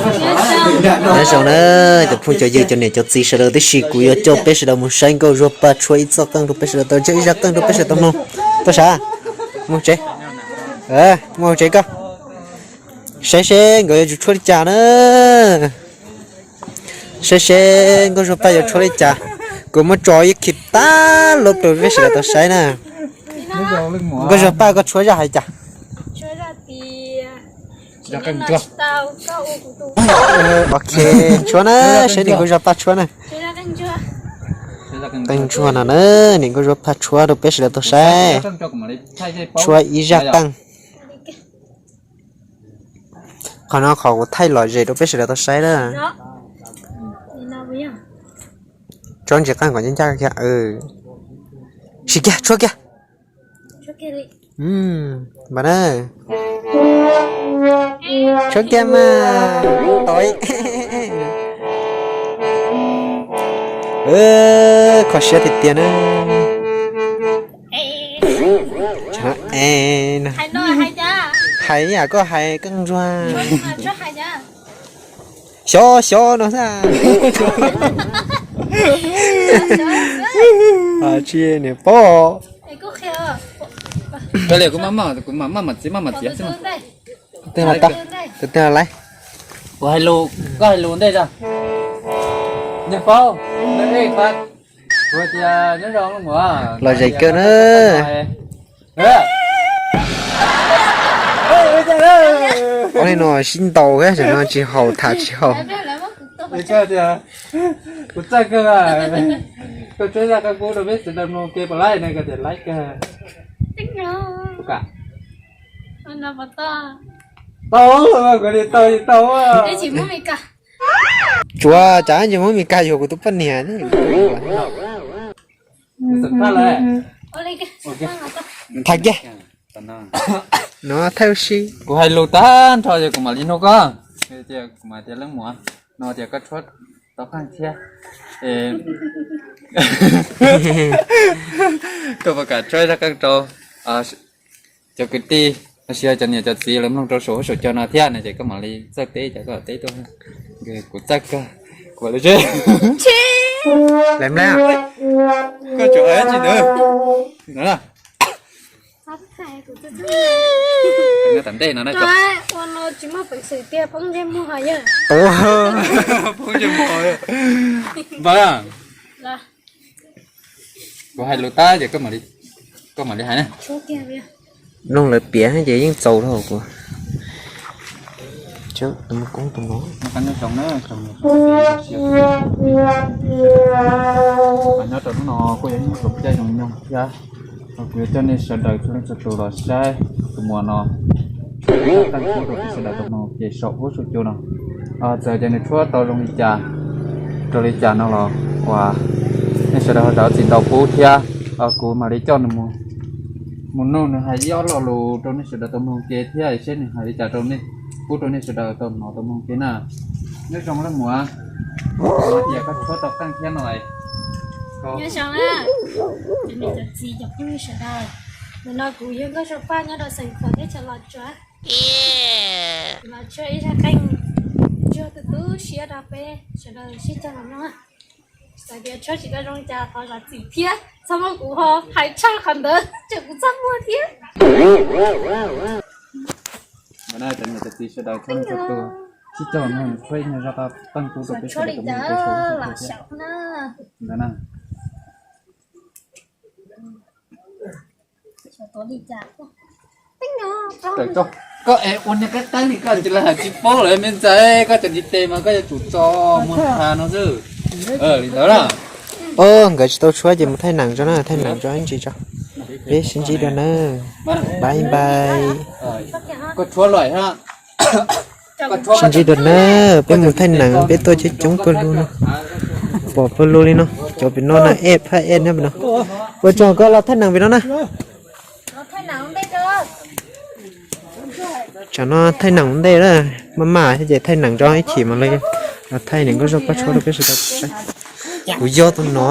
Nyob zoo na, cov phooj cov ywg cov niam cov txiv sawv daws, tab sis kuv yuav coj peb sawv daws mus saib nkauj Zuag Paj tshuab ib txoj qeej rau peb sawv daws tau, ib zaj qeej rau peb sawv daws tau mloog. Tuaj sav, mus tsev, mus tsev koj. Saib seb nkawd yuav tsum tshuab li cas na. Saib seb nkauj Zuag Paj yuav tshuab li cas. Kuv muab tso ib khi tag lub rau peb sawv daws tau saib na. Nkauj Zuag Paj, koj tshuab zaj hais cas? Ok, tshuab na, saib niam nkauj Zuag Paj tshuab na. Qeej ntsuag no na, niam nkauj Zuag Paj tshuab rau peb sawv daws tau saib. Tshuab ib zaj qeej. Qhov no qhov kuv thaij lom zem rau peb sawv daws tau saib na. Tso ntsis qeej kom ncaj ncaj kiag. Siv kiag, tshuab kiag. Npam na. Tshuab kiag mas. Tau. Kho siab tiag tiag na. Hais yam koj hais qeej ntsuag. Xyov xyov no xwb. Tsis niam paub. Kuv maj mam txiav, maj mam txiav xwb. Tus twg los tau, tus twg los laiv. Kuv hais lus, koj hais lus ntej tso. Niam paub, kuv tias nyob zoo los mas. Lom zem kawg na. Ob niag no sib ntaus thiab, tam no tsis haum tham tsis haum. Kuv txawj kawg, koj tsuab zaj qeej pub rau peb sawv daws mloog ke puas laib ne, koj tias laib kawg. Tau, kuv li tau tau. Tsuav cas tsis muab Mes Kas yuav kuv tus poj niam. Tham kiag. No thaij ua si. Kuv hais lus tag nrho ces kuv mam li nug koj. Kuv mam tias leej muam no tias koj tshuab tau qeej thiab. Koj puas kam tshuab zaj qeej rau cov kwv tij los sis cov niam cov txiv lawv mloog rau saum huab saum cua no thiab no ces koj mam li txawj teb, ces koj teb tuaj. Kuv txawj kawg, kuv mam li teb. Koj tsuas hais tsis ntawd. Tam ntej no na. Poob ntsej muag. Npam, kuv hais lus tag ces koj mam li hais na. Mloog lawv piav ces yeej txaus rau kuv. Nyob rau hnub no kuj yog hnub zoo caij zoo nyoog thiab, kuv yuav coj nej sawv daws txhua leej txhua tus los saib tus muam no qeej pub rau peb sawv daws tau mloog ces saum huab saum cua no. Txawm tias nws tshuab tau zoo li cas, raug li cas no los uas nej sawv daws ho zam txim ntau pub thiab, kuv mam li coj nws mus nug nws hais ib ob lo lus rau nej sawv daws tau mloog ke thiab seb nws hais li cas rau nej, pub rau nej sawv daws tau hnov tau mloog ke na. Nyob zoo leej muam, tias koj tshuab tau qeej thiab no. Nyob zoo na, cov niam cov txiv cov phooj ywg sawv daws, ntawm no kuv yog Nkauj Zoo Paj nyob rau xeev Khuam teb chaws Los Tsuas. Los tshuab ib zaj qeej ntsuag tu tu siab rau peb sawv daws sib cog los mloog. Txawm tias tshuab tsis tau zoo cas thov zam txim thiab, txhob muab kuv ho hais tshaj qhov ntawd, tseem kuv txaj muag thiab. Cov niam cov txiv sawv daws txhua leej txhua tus sib cog mloog tshuab ib nyuag zaj qeej pub rau peb sawv daws tau mloog ke saum huab saum cua thiab ntawd na. Koj es ua niag qeeb qeeb li koj tsis los hais tsis paub lawm me ntxhais, koj cov ntiv tes mas koj yuav tsum tso muag tha no xwb. Li ntawd na. Nkawd tsis tau tshuab ces mus thaij neem tso na, thaij neem tso ib ntsis tso. Peb sib ntsib dua na. Bye bye. Koj tshuab lawm ha. Sib ntsib dua na, peb mus thaij neem peb tuaj coob coob pawg lug no. Pom pawg lug li no, cov pem no na ej phaj ej nyob pem no. Ua tsaug koj los thaij neem pem no na. Tsam no thaij neem ua ntej na, maj maj thiab ces thaij neem tso ib chim mas los thaij niam Nkauj Zoo Paj tshuab rau peb sawv daws saib. Kuv yog tus no.